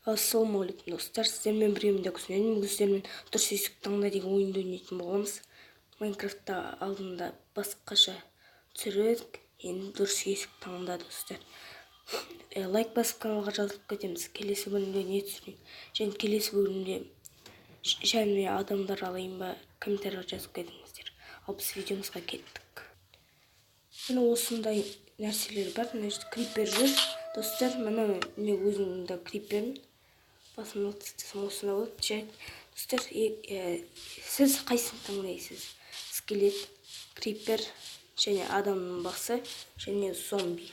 Ассалаумағалейкум, достар! Сіздермен бірге мен, Күсінен. Сіздермен «Дұрыс есік таңда» деген ойынды ойнайтын боламыз. Майнкрафтта алдында басқаша түсірдік, енді «Дұрыс есік таңда», достар. Лайк басып, каналға жазылып кетеміз. Келесі бөлімде не түсірейін және келесі бөлімде және адамдар алайын ба, комментарийға жазып кетіңіздер. Ал біз видеомызға кеттік. Міне, осындай нәрселер бар. Мына жерде крипер жүр, достар. Міне, мен өзімнің де крипермін. Басымды тістесем, осындай болады. Жарайды, достар, сіз қайсысын таңдайсыз? Скелет, крипер және адамның басы және зомби.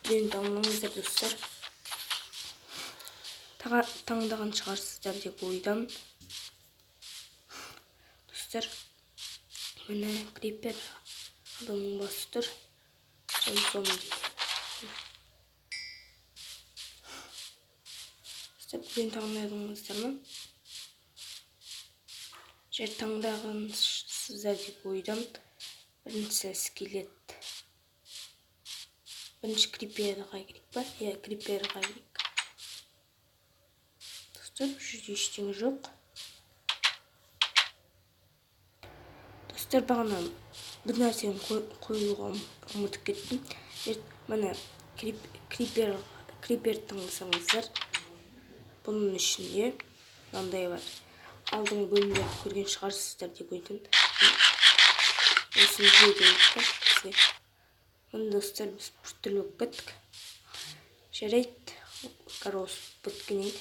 Біреуін таңдаңыздар, достар. Таңдаған шығарсыздар деп ойдамын, достар. Міне, крипер, адамның басы тұр және зомби. Достар, біреуін таңдадыңыздар ма? Жер таңдағансыздар деп ойдамын. Біріншісі скелет, бірінші криперға керек па? Иә, криперға керек. Достар, бұл жерде ештеңе жоқ. Достар, бағана бір нәрсені қоюға ұмытып кеттім. Міне, крипер таңдасаңыздар, бұның ішінде мынандай бар. Алдыңғы бөлімдерді көрген шығарсыздар деп ойлаймын. Осыны жеу керек та бізге. Міне, достар, біз біртүрлі болып кеттік. Жарайды, короче, біткеннен кейін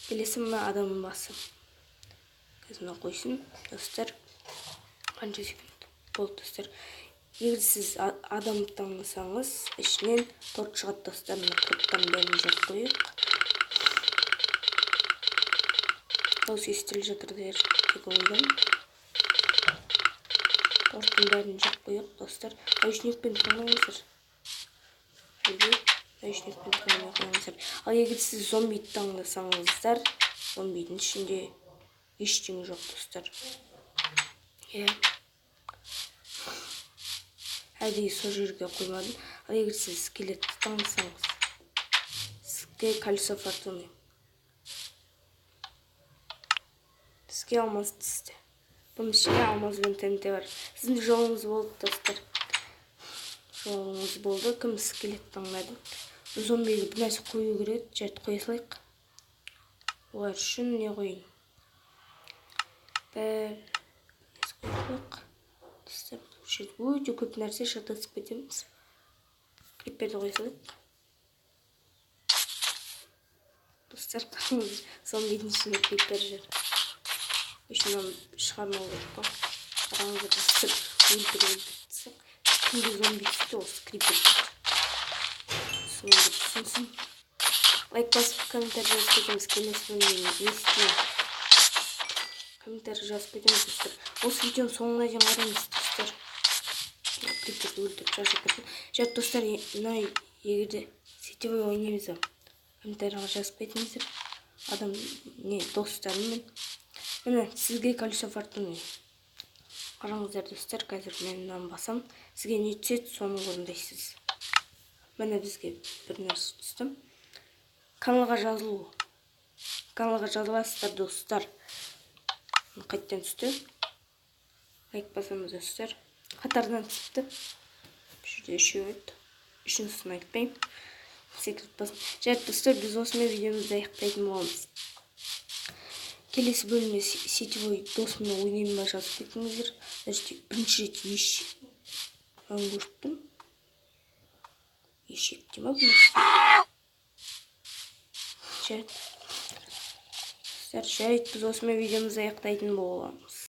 келесі мына адамның басы. Қазір мына қойсын, достар. Қанша секунд болды, достар? Егер сіз адам таңдасаңыз, ішінен торт шығады, достар. Мына торттан бәрін жеп қояйық. Дауыс естіліп жатыр деп ойлаймын. Торттың бәрін жеп қояйық, достар. Наушникпен тыңдаңыздар. Әлде наушникпен тыңдамай қойыңыздар. Ал егер сіз зомбиді таңдасаңыздар, зомбидің ішінде ештеңе жоқ, достар. Иә, әдейі сол жерге қоймадым. Ал егер сіз скелетті таңдасаңыз, сізге колесо фортуны, сізге алмаз түсті. Бұның ішінде алмаз бен ТНТ бар. Сіздің жолыңыз болды, достар, жолыңыз болды. Кім скелет таңдады? Зомбиге бір нәрсе қою керек еді. Жарайды, қоя салайық. Олар үшін не қояйын? Бір нәрсе қоя салайық, достар. Бұл жерде өте көп нәрсе, шатасып кетеміз. Криперді қоя салайық, достар. Қараңыздар, зомбидің ішінде крипер жүр. Үшін оны шығармау керек қой. Қараңыздар, достар, өлтіріп өлтіріп тастасақ. Кімге зомби түсті, осы крипер түсті. Соны түсінсін. Лайк басып, комментарий жазып кетеміз. Келесі бөлімде не істеймін, комментарий жазып кетеміз, достар. Осы видеоның соңына дейін қараймыз, достар. Криперді өлтіріп, шаршап кеттім. Жарайды, достар, мына егер де сетевой ойнаймыз ба, комментарийға жазып кетіңіздер. Адам не достарыммен. Міне, сізге колесо фортуны. Қараңыздар, достар, қазір мен мынаны басам, сізге не түседі, соны орындайсыз. Міне, бізге бір нәрсе түсті. Каналға жазылу, каналға жазыласыздар, достар. Қайтадан түсті. Лайк басамыз, достар. Қатарынан түсіпті. Бұл жерде үшеу еді, үшіншісін айтпаймын, секрет болсын. Жарайды, достар, біз осымен видеомызды аяқтайтын боламыз. Келесі бөлімде сетевой досыммен ойнаймын ба, жазып кетіңіздер. Значит, бірінші рет еш мынаны көріп тұрмын. Ешек дей ма бұл нәрсе? Жарайды, достар, жарайды, біз осымен видеомызды аяқтайтын боламыз.